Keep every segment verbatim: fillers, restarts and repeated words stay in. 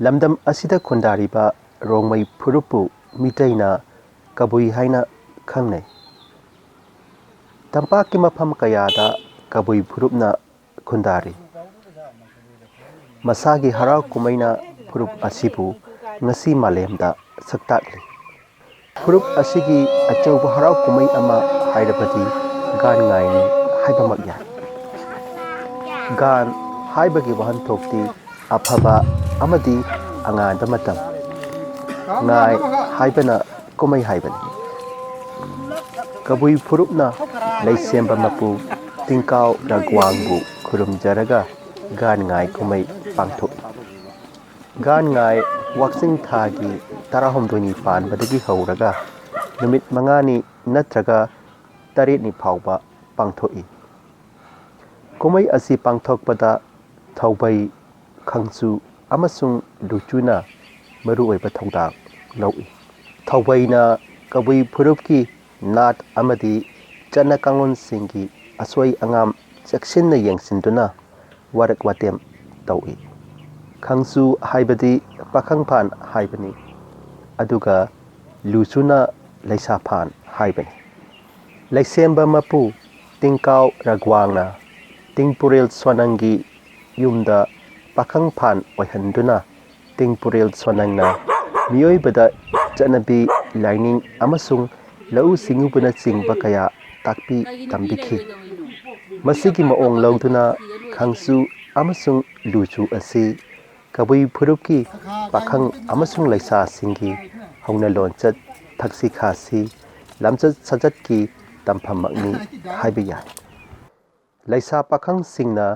ꯂꯝꯗꯝ ꯑꯁꯤꯗ ꯈꯨꯟꯗꯥꯔꯤꯕ ꯔꯣꯡꯃꯩ ꯐꯨꯔꯨꯞꯄꯨ ꯃꯤꯇꯩꯅ ꯀꯕꯨꯏ ꯍꯥꯏꯅ ꯈꯪꯅꯩ꯫ ꯇꯝꯄꯥꯛꯀꯤ ꯃꯐꯝ ꯀꯌꯥꯗ ꯀꯕꯨꯏ ꯐꯨꯔꯨꯞꯅ ꯈꯨꯟꯗꯥꯔꯤ꯫ ꯃꯁꯥꯒꯤ ꯍꯔꯥꯎ ꯀꯨꯝꯍꯩꯅ ꯐꯨꯔꯨꯞ ꯑꯁꯤꯕꯨ ꯉꯁꯤ ꯃꯥꯂꯦꯝꯗ ꯁꯛꯇꯥꯛꯂꯤ꯫ ꯐꯨꯔꯨꯞ ꯑꯁꯤꯒꯤ ꯑꯆꯧꯕ ꯍꯔꯥꯎ ꯀꯨꯝꯍꯩ ꯑꯃ ꯍꯥꯏꯔꯕꯗꯤ ꯒꯥꯟ ꯉꯥꯏꯅꯤ ꯍꯥꯏꯕꯃꯛ ꯌꯥꯏ꯫ ꯒꯥꯟ ꯍꯥꯏꯕꯒꯤ ꯋꯥꯍꯟꯊꯣꯛꯇꯤ ꯑꯐꯕ ꯑꯃꯗꯤ ꯑꯉꯥꯟꯕ ꯃꯇꯝ, ꯉꯥꯏ ꯍꯥꯏꯕꯅ ꯀꯨꯝꯍꯩ ꯍꯥꯏꯕꯅꯤ꯫ ꯀꯕꯨꯏ ꯐꯨꯔꯨꯞꯅ ꯂꯩꯁꯦꯝꯕ ꯃꯄꯨ ꯇꯤꯡꯀꯥꯎ ꯔꯒ꯭ꯋꯥꯡꯕꯨ ꯈꯨꯔꯨꯝꯖꯔꯒ ꯒꯥꯟ ꯉꯥꯏ ꯀꯨꯝꯍꯩ ꯄꯥꯡꯊꯣꯛꯏ꯫ ꯒꯥꯟ ꯉꯥꯏ ꯋꯥꯛꯆꯤꯡ ꯊꯥꯒꯤ ꯇꯔꯥꯍꯨꯝꯗꯣꯏꯅꯤ ꯄꯥꯟꯕꯗꯒꯤ ꯍꯧꯔꯒ ꯅꯨꯃꯤꯠ ꯃꯉꯥꯅꯤ ꯅꯠꯇ꯭ꯔꯒ ꯇꯔꯦꯠꯅꯤ ꯐꯥꯎꯕ ꯄꯥꯡꯊꯣꯛꯏ꯫ ꯀꯨꯝꯍꯩ ꯑꯁꯤ ꯄꯥꯡꯊꯣꯛꯄꯗ ꯊꯧꯕꯩ, ꯈꯪꯆꯨ ꯑꯃꯁꯨꯡ ꯂꯨꯆꯨꯅ ꯃꯔꯨꯑꯣꯏꯕ ꯊꯧꯗꯥꯡ ꯂꯧꯏ꯫ ꯊꯧꯕꯩꯅ ꯀꯕꯨꯏ ꯐꯨꯔꯨꯞꯀꯤ ꯅꯥꯠ ꯑꯃꯗꯤ ꯆꯠꯅ ꯀꯥꯡꯂꯣꯟꯁꯤꯡꯒꯤ ꯑꯁꯣꯏ ꯑꯉꯥꯝ ꯆꯦꯛꯁꯤꯟꯅ ꯌꯦꯡꯁꯤꯟꯗꯨꯅ ꯋꯥꯔꯛ ꯋꯥꯇꯦꯝ ꯇꯧꯏ꯫ ꯈꯪꯆꯨ ꯍꯥꯏꯕꯗꯤ ꯄꯥꯈꯪꯐꯥꯟ ꯍꯥꯏꯕꯅꯤ, ꯑꯗꯨꯒ ꯂꯨꯆꯨꯅ ꯂꯩꯁꯥꯐꯥꯟ ꯍꯥꯏꯕꯅꯤ꯫ ꯂꯩꯁꯦꯝꯕ ꯃꯄꯨ ꯇꯤꯡꯀꯥꯎ ꯔꯒ꯭ꯋꯥꯡꯅ ꯇꯤꯡꯄꯨꯔꯦꯜ ꯁꯣꯅꯪꯒꯤ ꯌꯨꯝꯗ ꯄꯥꯈꯪꯐꯥꯟ ꯑꯣꯏꯍꯟꯗꯨꯅ ꯇꯤꯡꯄꯨꯔꯦꯜ ꯁꯣꯅꯪꯅ ꯃꯤꯑꯣꯏꯕꯗ ꯆꯠꯅꯕꯤ, ꯂꯥꯏꯅꯤꯡ ꯑꯃꯁꯨꯡ ꯂꯧꯎ ꯁꯤꯡꯎꯕꯅꯆꯤꯡꯕ ꯀꯌꯥ ꯇꯥꯛꯄꯤ ꯇꯝꯕꯤꯈꯤ꯫ ꯃꯁꯤꯒꯤ ꯃꯑꯣꯡ ꯂꯧꯗꯨꯅ ꯈꯪꯆꯨ ꯑꯃꯁꯨꯡ ꯂꯨꯆꯨ ꯑꯁꯤ ꯀꯕꯨꯏ ꯐꯨꯔꯨꯞꯀꯤ ꯄꯥꯈꯪ ꯑꯃꯁꯨꯡ ꯂꯩꯁꯥꯁꯤꯡꯒꯤ ꯍꯧꯅ ꯂꯣꯟꯆꯠ, ꯊꯛꯁꯤ ꯈꯥꯁꯤ, ꯂꯝꯆꯠ ꯁꯥꯖꯠꯀꯤ ꯇꯝꯐꯝꯃꯛꯅꯤ ꯍꯥꯏꯕ ꯌꯥꯏ꯫ ꯂꯩꯁꯥ ꯄꯥꯈꯪꯁꯤꯡꯅ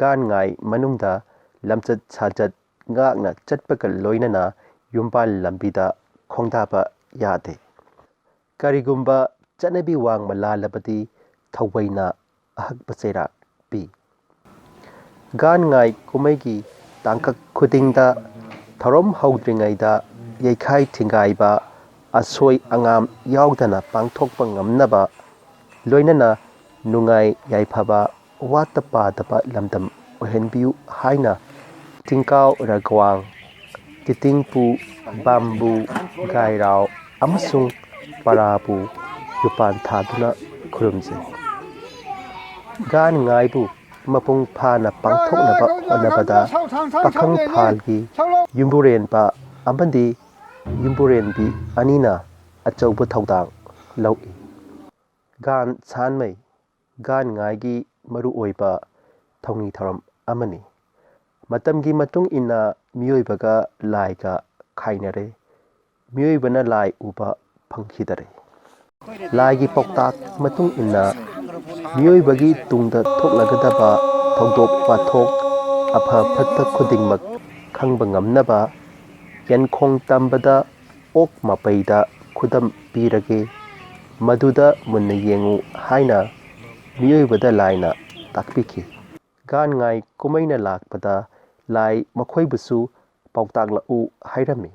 ꯒꯥꯟ ꯉꯥꯏ ꯃꯅꯨꯡꯗ ꯂꯝꯆꯠ ꯁꯥꯖꯠ ꯉꯥꯛꯅ ꯆꯠꯄꯒ ꯂꯣꯏꯅꯅ ꯌꯨꯝꯕꯥꯜ ꯂꯝꯕꯤꯗ ꯈꯣꯡꯗꯥꯕ ꯌꯥꯗꯦ꯫ ꯀꯔꯤꯒꯨꯝꯕ ꯆꯠꯅꯕꯤ ꯋꯥꯡꯃ ꯂꯥꯜꯂꯕꯗꯤ ꯊꯧꯕꯩꯅ ꯑꯍꯛꯄ ꯆꯩꯔꯥꯛ ꯄꯤ꯫ ꯒꯥꯟ ꯉꯥꯏ ꯀꯨꯝꯍꯩꯒꯤ ꯇꯥꯡꯀꯛ ꯈꯨꯗꯤꯡꯗ ꯊꯧꯔꯝ ꯍꯧꯗ꯭ꯔꯤꯉꯩꯗ ꯌꯩꯈꯥꯏ ꯊꯤꯡꯒꯥꯏꯕ, ꯑꯁꯣꯏ ꯑꯉꯥꯝ ꯌꯥꯎꯗꯅ ꯄꯥꯡꯊꯣꯛꯄ ꯉꯝꯅꯕ, ꯂꯣꯏꯅꯅ ꯅꯨꯡꯉꯥꯏ ꯌꯥꯏꯐꯕ, ꯋꯥꯠꯇ ꯄꯥꯗꯕ ꯂꯝꯗꯝ ꯑꯣꯏꯍꯟꯕꯤꯌꯨ ꯍꯥꯏꯅ ꯇꯤꯡꯀꯥꯎ ꯔꯒ꯭ꯋꯥꯡ ꯇꯤꯇꯤꯡꯄꯨ, ꯕꯥꯝꯕꯨ, ꯒꯥꯏꯔꯥꯎ ꯑꯃꯁꯨꯡ ꯄꯔꯥꯕꯨ ꯌꯨꯄꯥꯟ ꯊꯥꯗꯨꯅ ꯈꯨꯔꯨꯝꯖꯩ꯫ ꯒꯥꯟ ꯉꯥꯏꯕꯨ ꯃꯄꯨꯡ ꯐꯥꯅ ꯄꯥꯡꯊꯣꯛꯅꯕ ꯍꯣꯠꯅꯕꯗ ꯄꯥꯈꯪ ꯐꯥꯜꯒꯤ ꯌꯨꯝꯕꯨꯔꯦꯟꯕ ꯑꯃꯗꯤ ꯌꯨꯝꯕꯨꯔꯦꯟꯕꯤ ꯑꯅꯤꯅ ꯑꯆꯧꯕ ꯊꯧꯗꯥꯡ ꯂꯧꯏ꯫ ꯒꯥꯟ ꯁꯥꯟꯃꯩ ꯒꯥꯟ ꯉꯥꯏꯒꯤ ꯃꯔꯨꯑꯣꯏꯕ ꯊꯧꯅꯤ ꯊꯧꯔꯝ ꯑꯃꯅꯤ꯫ ꯃꯇꯝꯒꯤ ꯃꯇꯨꯡ ꯏꯟꯅ ꯃꯤꯑꯣꯏꯕꯒ ꯂꯥꯏꯒ ꯈꯥꯏꯅꯔꯦ꯫ ꯃꯤꯑꯣꯏꯕꯅ ꯂꯥꯏ ꯎꯕ ꯐꯪꯈꯤꯗꯔꯦ꯫ ꯂꯥꯏꯒꯤ ꯄꯥꯎꯇꯥꯛ ꯃꯇꯨꯡ ꯏꯟꯅ ꯃꯤꯑꯣꯏꯕꯒꯤ ꯇꯨꯡꯗ ꯊꯣꯛꯂꯒꯗꯕ ꯊꯧꯗꯣꯛ ꯋꯥꯊꯣꯛ ꯑꯐ ꯐꯠꯇ ꯈꯨꯗꯤꯡꯃꯛ ꯈꯪꯕ ꯉꯝꯅꯕ ꯌꯦꯟꯈꯣꯡ ꯇꯝꯕꯗ ꯑꯣꯛ ꯃꯄꯩꯗ ꯈꯨꯗꯝ ꯄꯤꯔꯒꯦ, ꯃꯗꯨꯗ ꯃꯨꯟꯅ ꯌꯦꯡꯉꯨ ꯍꯥꯏꯅ ꯃꯤꯑꯣꯏꯕꯗ ꯂꯥꯏꯅ ꯇꯥꯛꯄꯤꯈꯤ꯫ ꯒꯥꯟꯉꯥꯏ ꯀꯨꯝꯍꯩꯅ ꯂꯥꯛꯄꯗ ꯂꯥꯏ ꯃꯈꯣꯏꯕꯨꯁꯨ ꯄꯥꯎꯇꯥꯛꯂꯛꯎ ꯍꯥꯏꯔꯝꯃꯤ꯫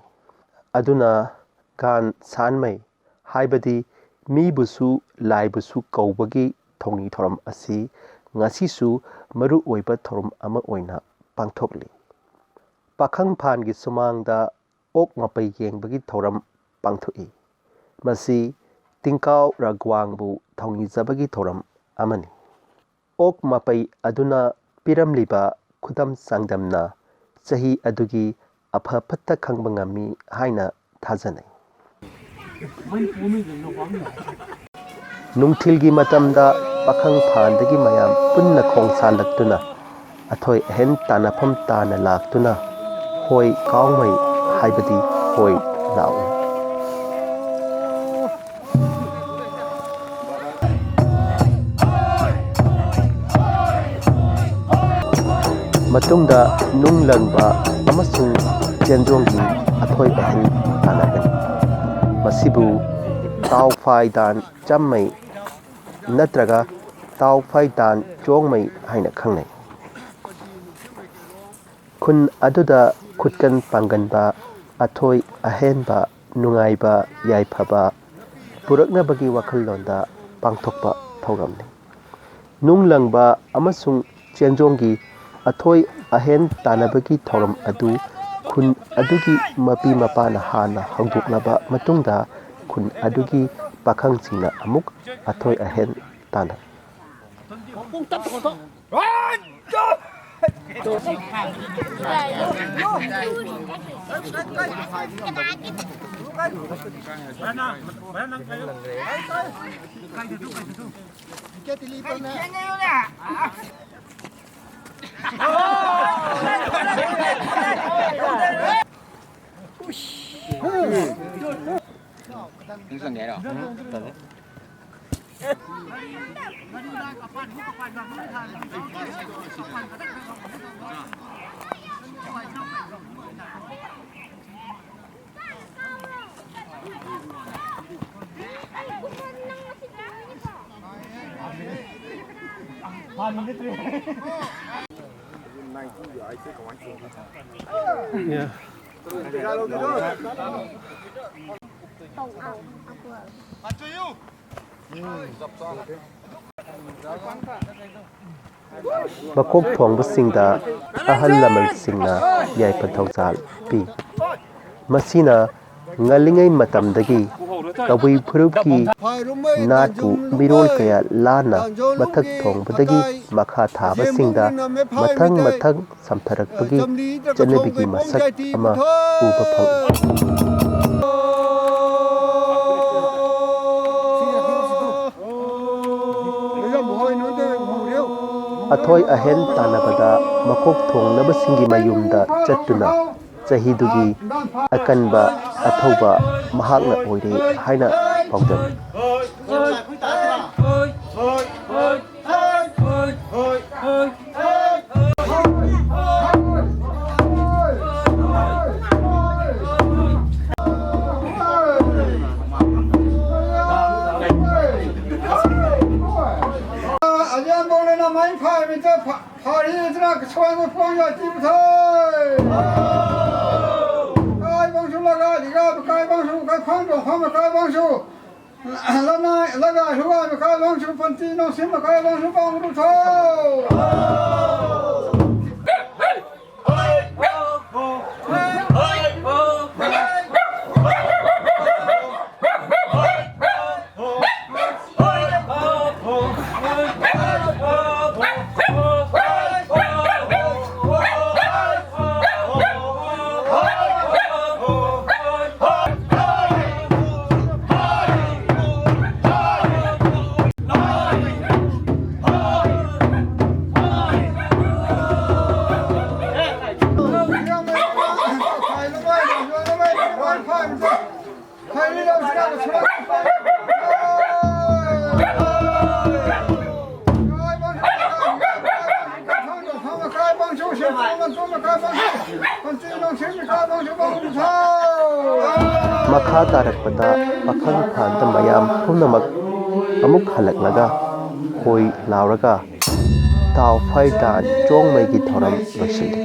ꯑꯗꯨꯅ ꯒꯥꯟ ꯁꯥꯟꯃꯩ ꯍꯥꯏꯕꯗꯤ ꯃꯤꯕꯨꯁꯨ ꯂꯥꯏꯕꯨꯁꯨ ꯀꯧꯕꯒꯤ ꯊꯧꯅꯤ ꯊꯧꯔꯝ ꯑꯁꯤ ꯉꯁꯤꯁꯨ ꯃꯔꯨ ꯑꯣꯏꯕ ꯊꯧꯔꯝ ꯑꯃ ꯑꯣꯏꯅ ꯄꯥꯡꯊꯣꯛꯂꯤ꯫ ꯄꯥꯈꯪ ꯐꯥꯟꯒꯤ ꯁꯨꯃꯥꯡꯗ ꯑꯣꯛ ꯃꯄꯩ ꯌꯦꯡꯕꯒꯤ ꯊꯧꯔꯝ ꯄꯥꯡꯊꯣꯛꯏ꯫ ꯃꯁꯤ ꯇꯤꯡꯀꯥꯎ ꯔꯥꯒ꯭ꯋꯥꯡꯕꯨ ꯊꯧꯅꯤꯖꯕꯒꯤ ꯊꯧꯔꯝ ꯑꯃꯅꯤ꯫ ꯑꯣꯛ ꯃꯄꯩ ꯑꯗꯨꯅ ꯄꯤꯔꯝꯂꯤꯕ ꯈꯨꯗꯝ ꯆꯥꯡꯗꯝꯅ ꯆꯍꯤ ꯑꯗꯨꯒꯤ ꯑꯐ ꯐꯠꯇ ꯈꯪꯕ ꯉꯝꯃꯤ ꯍꯥꯏꯅ ꯊꯥꯖꯅꯩ꯫ ꯅꯨꯡꯊꯤꯜꯒꯤ ꯃꯇꯝꯗ ꯄꯥꯈꯪ ꯐꯥꯟꯗꯒꯤ ꯃꯌꯥꯝ ꯄꯨꯟꯅ ꯈꯣꯡ ꯁꯥꯜꯂꯛꯇꯨꯅ ꯑꯊꯣꯏ ꯑꯍꯦꯟ ꯇꯥꯟꯅꯐꯝ ꯇꯥꯅ ꯂꯥꯛꯇꯨꯅ ꯍꯣꯏ ꯀꯥꯎꯃꯩ ꯍꯥꯏꯕꯗꯤ ꯍꯣꯏ ꯂꯥꯎꯏ꯫ ꯃꯇꯨꯡꯗ ꯅꯨꯡ ꯂꯪꯕ ꯑꯃꯁꯨꯡ ꯆꯦꯟꯖꯣꯡꯒꯤ ꯑꯊꯣꯏ ꯑꯍꯦꯟ ꯇꯥꯟꯅꯒꯅꯤ꯫ ꯃꯁꯤꯕꯨ ꯇꯥꯎ ꯐꯥꯏ ꯗꯥꯟ ꯆꯝꯃꯩ ꯅꯠꯇ꯭ꯔꯒ ꯇꯥꯎ ꯐꯥꯏ ꯗꯥꯟ ꯆꯣꯡꯃꯩ ꯍꯥꯏꯅ ꯈꯪꯅꯩ꯫ ꯈꯨꯟ ꯑꯗꯨꯗ ꯈꯨꯠꯀꯟ ꯄꯥꯡꯒꯟꯕ, ꯑꯊꯣꯏ ꯑꯍꯦꯟꯕ, ꯅꯨꯡꯉꯥꯏꯕ ꯌꯥꯏꯐꯕ ꯄꯨꯔꯛꯅꯕꯒꯤ ꯋꯥꯈꯜꯂꯣꯟꯗ ꯄꯥꯡꯊꯣꯛꯄ ꯊꯧꯔꯝꯅꯤ꯫ ꯅꯨꯡ ꯂꯪꯕ ꯑꯃꯁꯨꯡ ꯆꯦꯟꯖꯣꯡꯒꯤ ꯑꯊꯣꯏ ꯑꯍꯦꯟ ꯇꯥꯟꯅꯕꯒꯤ ꯊꯧꯔꯝ ꯑꯗꯨ ꯈꯨꯟ ꯑꯗꯨꯒꯤ ꯃꯄꯤ ꯃꯄꯥꯅ ꯍꯥꯟꯅ ꯍꯧꯗꯣꯛꯂꯕ ꯃꯇꯨꯡꯗ, ꯈꯨꯟ ꯑꯗꯨꯒꯤ ꯄꯥꯈꯪꯁꯤꯡꯅ ꯑꯃꯨꯛ ꯑꯊꯣꯏ ꯑꯍꯦꯟ ꯇꯥꯟꯅ ꯃꯀꯣꯛ ꯊꯣꯡꯕꯁꯤꯡꯗ ꯑꯍꯜ ꯂꯃꯟꯁꯤꯡꯅ ꯌꯥꯏꯐ ꯊꯧꯖꯥꯜ ꯄꯤ꯫ ꯃꯁꯤꯅ ꯉꯜꯂꯤꯉꯩ ꯃꯇꯝꯗꯒꯤ ꯀꯕꯨꯏ ꯐꯨꯔꯨꯞꯀꯤ ꯅꯥꯠꯄꯨ ꯃꯤꯔꯣꯜ ꯀꯌꯥ ꯂꯥꯟꯅ ꯃꯊꯛ ꯊꯣꯡꯕꯗꯒꯤ ꯃꯈꯥ ꯊꯥꯕꯁꯤꯡꯗ ꯃꯊꯪ ꯃꯊꯪ ꯁꯝꯊꯔꯛꯄꯒꯤ ꯆꯠꯅꯕꯤꯒꯤ ꯃꯁꯛ ꯑꯃ ꯎꯕ ꯐꯪꯏ꯫ ꯑꯊꯣꯏ ꯑꯍꯦꯟ ꯇꯥꯟꯅꯕꯗ ꯃꯀꯣꯛ ꯊꯣꯡꯅꯕꯁꯤꯡꯒꯤ ꯃꯌꯨꯝꯗ ꯆꯠꯇꯨꯅ ꯆꯍꯤꯗꯨꯒꯤ ꯑꯀꯟꯕ ꯑꯊꯧꯕ ꯃꯍꯥꯛꯅ ꯑꯣꯏꯔꯦ ꯍꯥꯏꯅ ꯄꯥꯎꯗꯝꯃꯤ꯫ ꯑꯔꯦꯝꯕꯧꯅ ꯃꯩ ꯐꯥꯔꯤꯕꯗ ꯐꯥꯔꯤ ꯑꯗꯨꯅ ꯁ꯭ꯋꯥꯏꯕ ꯄꯣꯡ ꯌꯥꯇꯤ ꯄꯨꯊꯣꯛ꯫ ꯀꯥꯏꯕꯪꯁꯨ ꯂꯒꯥꯗꯤꯒ ꯀꯥꯏꯕꯪꯁꯨ ꯀꯥꯏꯈꯣꯡ ꯗꯣꯡꯈꯣꯡ ꯀꯥꯏꯕꯪꯁꯨ꯫ ꯂꯅꯥꯏ ꯂꯒꯥꯏ ꯍꯨꯒꯥꯏ ꯃꯈꯥꯏ ꯂꯣꯡꯁꯨ ꯄꯟꯇꯤ ꯅꯣꯡꯁꯤꯡ ꯃꯈꯥꯏ ꯂꯣꯡꯁꯨ ꯄꯥꯡ ꯄꯨꯊꯣꯛ꯫ ꯃꯈꯥ ꯇꯥꯔꯛꯄꯗ ꯄꯥꯈꯪ ꯐꯥꯟꯗ ꯃꯌꯥꯝ ꯄꯨꯝꯅꯃꯛ ꯑꯃꯨꯛ ꯍꯜꯂꯛꯂꯒ ꯍꯣꯏ ꯂꯥꯎꯔꯒ ꯇꯥꯎ ꯐꯥꯏ ꯗꯥꯟ ꯆꯣꯡꯃꯩꯒꯤ ꯊꯧꯔꯝ ꯂꯣꯏꯁꯤꯜꯂꯤ꯫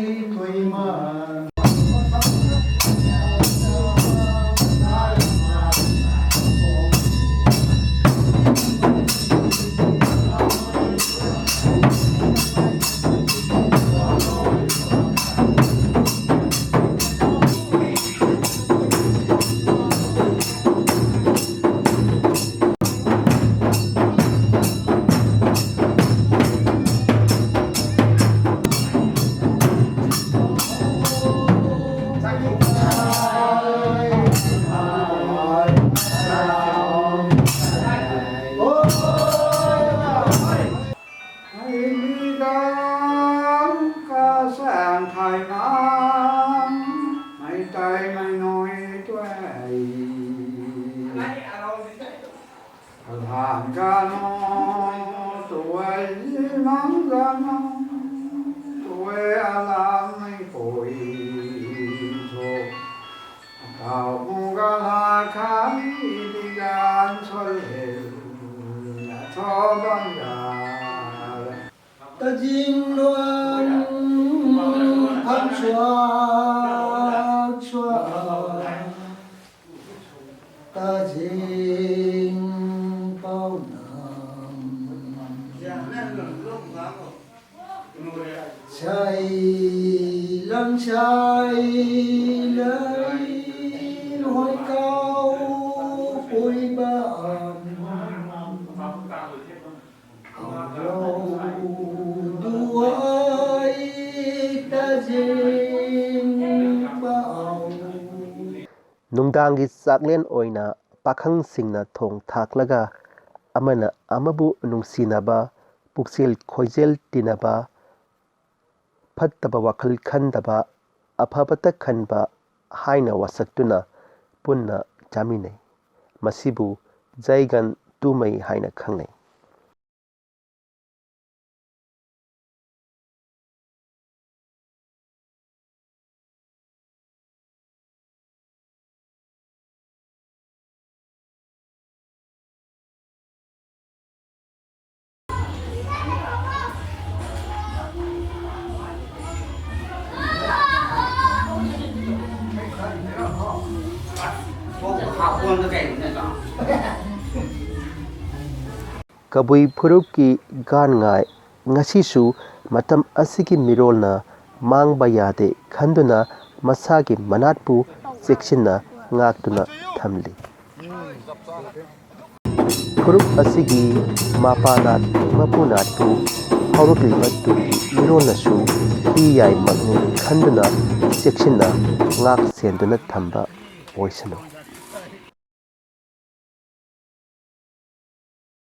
Tajing luang phang sua sua, tajing pau nam. Sai lang sai lai hoi kau pui ba am. Hau lo duai ta jing ba au. ꯅꯨꯡꯗꯥꯡꯒꯤ ꯆꯥꯛꯂꯦꯟ ꯑꯣꯏꯅ ꯄꯥꯈꯪꯁꯤꯡꯅ ꯊꯣꯡ ꯊꯥꯛꯂꯒ ꯑꯃꯅ ꯑꯃꯕꯨ ꯅꯨꯡꯁꯤꯅꯕ, ꯄꯨꯛꯆꯦꯜ ꯈꯣꯏꯖꯦꯜ ꯇꯤꯟꯅꯕ, ꯐꯠꯇꯕ ꯋꯥꯈꯜ ꯈꯟꯗꯕ, ꯑꯐꯕꯇ ꯈꯟꯕ ꯍꯥꯏꯅ ꯋꯥꯁꯛꯇꯨꯅ ꯄꯨꯟꯅ ꯆꯥꯃꯤꯟꯅꯩ꯫ ꯃꯁꯤꯕꯨ ꯖꯩꯒꯟ ꯇꯨꯃꯩ ꯍꯥꯏꯅ ꯈꯪꯅꯩ꯫ ꯀꯕꯨꯏ ꯐꯨꯔꯨꯞꯀꯤ ꯒꯥꯟꯉꯥꯏ ꯉꯁꯤꯁꯨ ꯃꯇꯝ ꯑꯁꯤꯒꯤ ꯃꯤꯔꯣꯜꯅ ꯃꯥꯡꯕ ꯌꯥꯗꯦ ꯈꯟꯗꯨꯅ ꯃꯁꯥꯒꯤ ꯃꯅꯥꯠꯄꯨ ꯆꯦꯛꯁꯤꯟꯅ ꯉꯥꯛꯇꯨꯅ ꯊꯝꯂꯤ꯫ ꯐꯨꯔꯨꯞ ꯑꯁꯤꯒꯤ ꯃꯄꯥꯅꯥꯠ ꯃꯄꯨꯅꯥꯠꯄꯨ ꯍꯧꯔꯛꯂꯤꯕ ꯇꯨꯡꯒꯤ ꯃꯤꯔꯣꯜꯅꯁꯨ ꯍꯤ ꯌꯥꯏꯃꯛꯅꯤ ꯈꯟꯗꯨꯅ ꯆꯦꯛꯁꯤꯟꯅ ꯉꯥꯛ ꯁꯦꯟꯗꯨꯅ ꯊꯝꯕ ꯑꯣꯏꯁꯅꯨ꯫